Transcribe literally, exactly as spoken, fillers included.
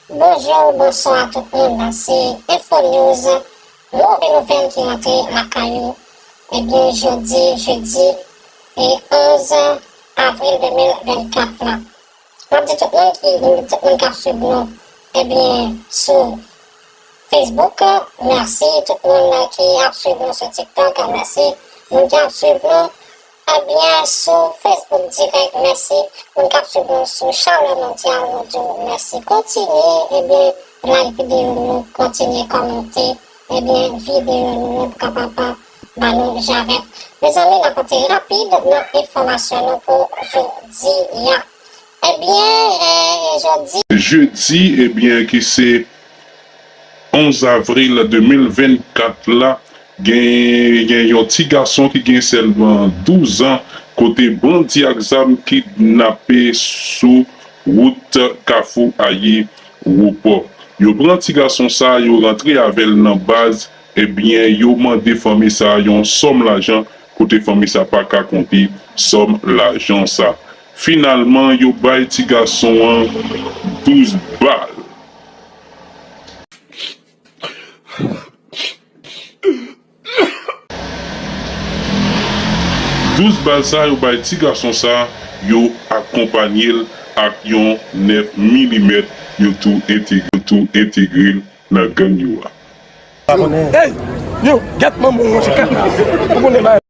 Bonjou, bonswa tout moun, se Info News. Move nouvèl ki rantre lakay ou. Ebyen, jodi, jedi, e onz avril de mil vennkat la. M ap di tout moun ki, tout moun k ap swiv nou, ebyen, sou Facebook, mèsi tout moun ki ap swiv nou sou TikTok, mèsi moun ki ap swiv nou, ebyen, sou Facebook dirèk, mèsi moun k ap swiv nou sou Chalè Mondyal, nou di w mèsi. Kontinye, ebyen, like videyo nou, kontinye kòmante, ebyen, videyo nou yo pou kapab ba nou javèt. Mezanmi, n ap antre rapid nan enfòmasyon nou pou jodi a. Ebyen, e, jodi. Jedi, ebyen, ki se onz avril de mil vennkat la, gen, gen yon ti gason ki gen sèlman douz an, kote bandi ak zam kidnape sou wout Kafou Ayewopò. Yo pran ti gason sa, yo rantre avè l nan baz, ebyen, yo mande fanmi sa yon sòm lajan, kote fanmi sa pa ka konte sòm lajan sa. Finalman, yo bay ti gason an douz bal. Douz bal sa yo bay ti gason sa, yo akonpanye l ak yon nèf milimèt, yo tou entegre, yo tou entegre l nan gang yo a. Hey, yo, gèt manman w, se kat la. Ou konnen bagay.